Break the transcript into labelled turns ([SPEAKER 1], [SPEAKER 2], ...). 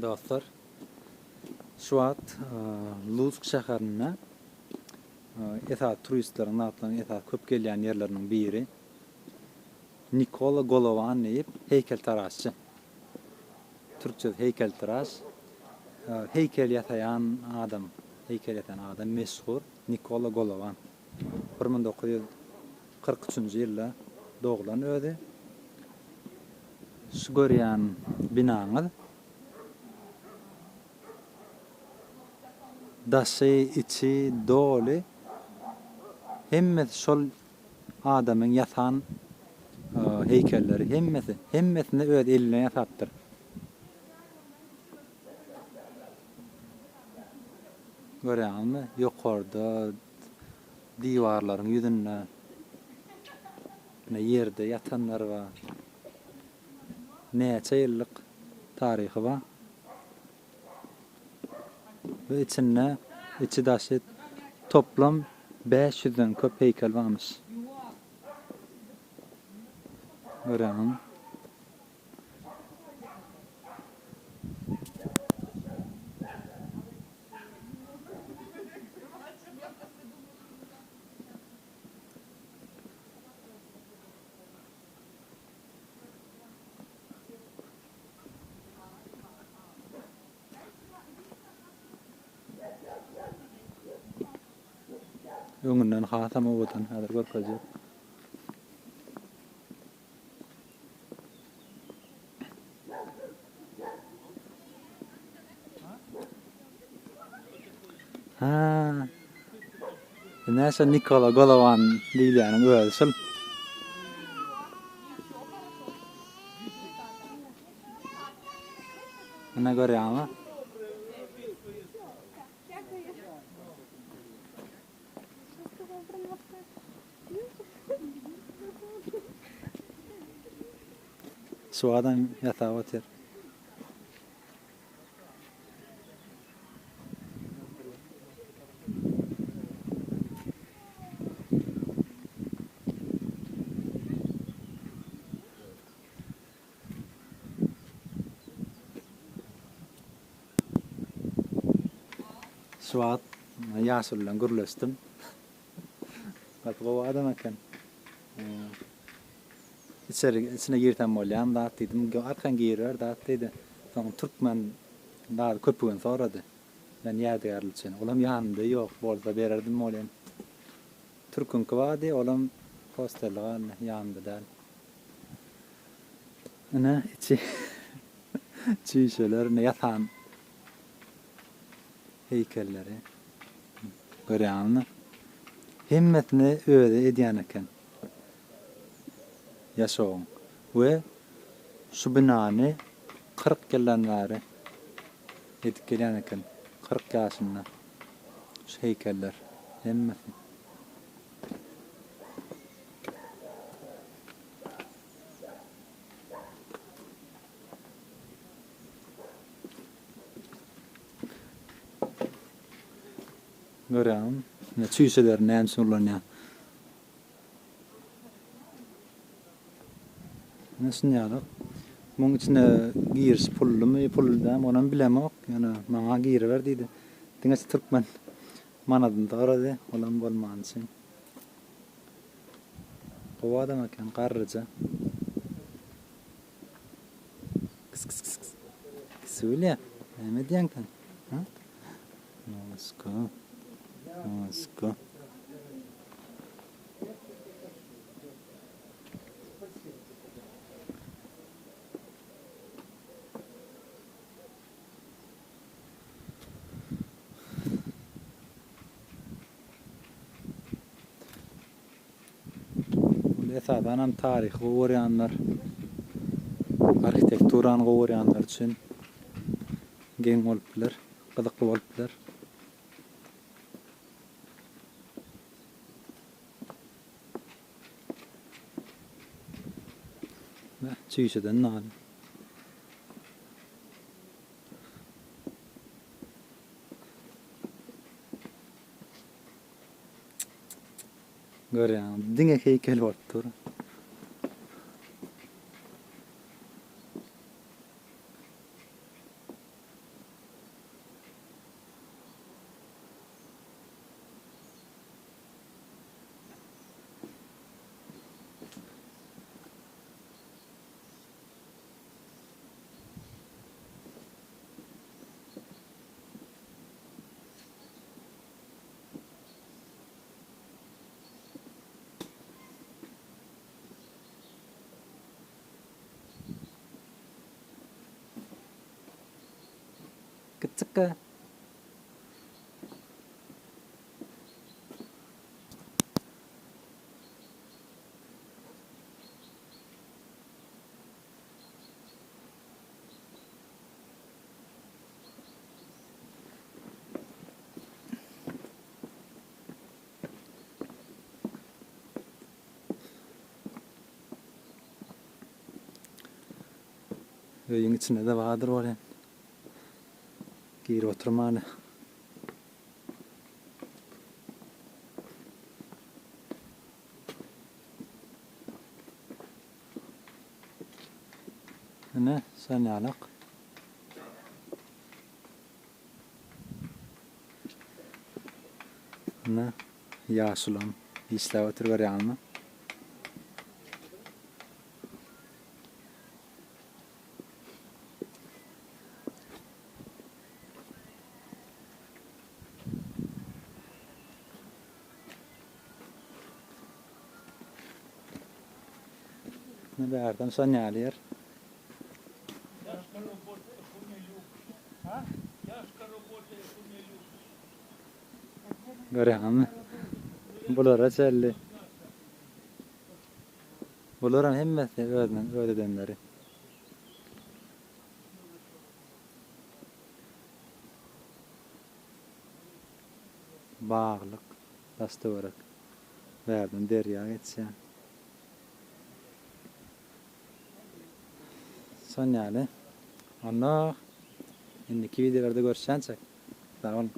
[SPEAKER 1] Dostlar, şu wagt Lutsk şäherinde esasy turistleriň zatlaryň esasy köp gelýän ýerleriniň biri Nikola Golowan diýip heýkeltaraşçy. Türkçesi heýkeltaraş. Heýkel ýasaýan adam, heýkel ýasaýan adam meşhur Nikola Golowan. 1943-nji ýylda doglan özi. Şu görýän binaňyz daşy, içi doly hemmesi şol adamyň ýasan heýkelleri hemmesi, hemmesini öz eli bilen ýasapdyr. Görýäňizmi, ýokarda diwarlaryň ýüzünde ine ýerde ýatanlar bar. Näçe ýyllyk taryhy bar. We içinde içi daşy toplam 500-den köp heýkel barmyş. Görýäňizmi? Öňünden hasam owadan häzir görkezjek. Ha. Ine şo Nikola Golowan diýilýäniň özi şul. Ine görýäňmi? Şu adam ýasap otyr. Şu wagt ýaşuly bilen gürleşdim. Gaty gowy adam eken. Içeri içine girsem bolýamy zat diýdim. Arkan giriber zat diýdi. Soň türkmen zady köpügini sorady. Men ýadygärlik üçin. Olam ýanymda ýok, bolsa bererdim welin. Türküňki bardy, olam hostelde galdy, ýanymda däl. Ine içi çüýşeler, ine ýasan heýkelleri. Görýäňizmi? Hemmesini özi edýän eken. Ýaşawyň. We şu binany 40 ýyldan bäri edip gelýän eken. 40 ýaşynda şu heýkeller hemmesi. Görýäňmi? Ine çüýşeleri näme üçin ulanýar. Ine şuny ýaly. Muň içine giriş pullumy, pully dälmi onam bilemok. Ýöne maňa giriber diýdi. Diňe şu türkmen manadyny sorady. Olam bolmany üçin. Gowy adam eken, garryja. Kys kys kys kys. Kisülýa, näme edýäň sen? Ha? Noska. Noska. Ol esasanam taryhy gowy görýänler, arhitekturany gowy görýänler üçin geň bolup biler, gyzykly bolup biler. Çüýşeden nal. Görýäňmi, diňe heýkel bolup dur. Gitjikkä. Öýüň içinde-de bardyr bolýan. Girip oturmany. Ine, şon ýalak. Ine, ýaşulam işläp otyr görýäňizmi? Ine bärden şon ýaly ýer. Görýäňizmi? Bulara çenli. Bularam hemmesi özüniň öz edenleri. Baglyk, daş-töwerek. Bärden derýa geçýär. Şon ýaly. Onda indiki wideolarda görüşýänçäk. Sag boluň.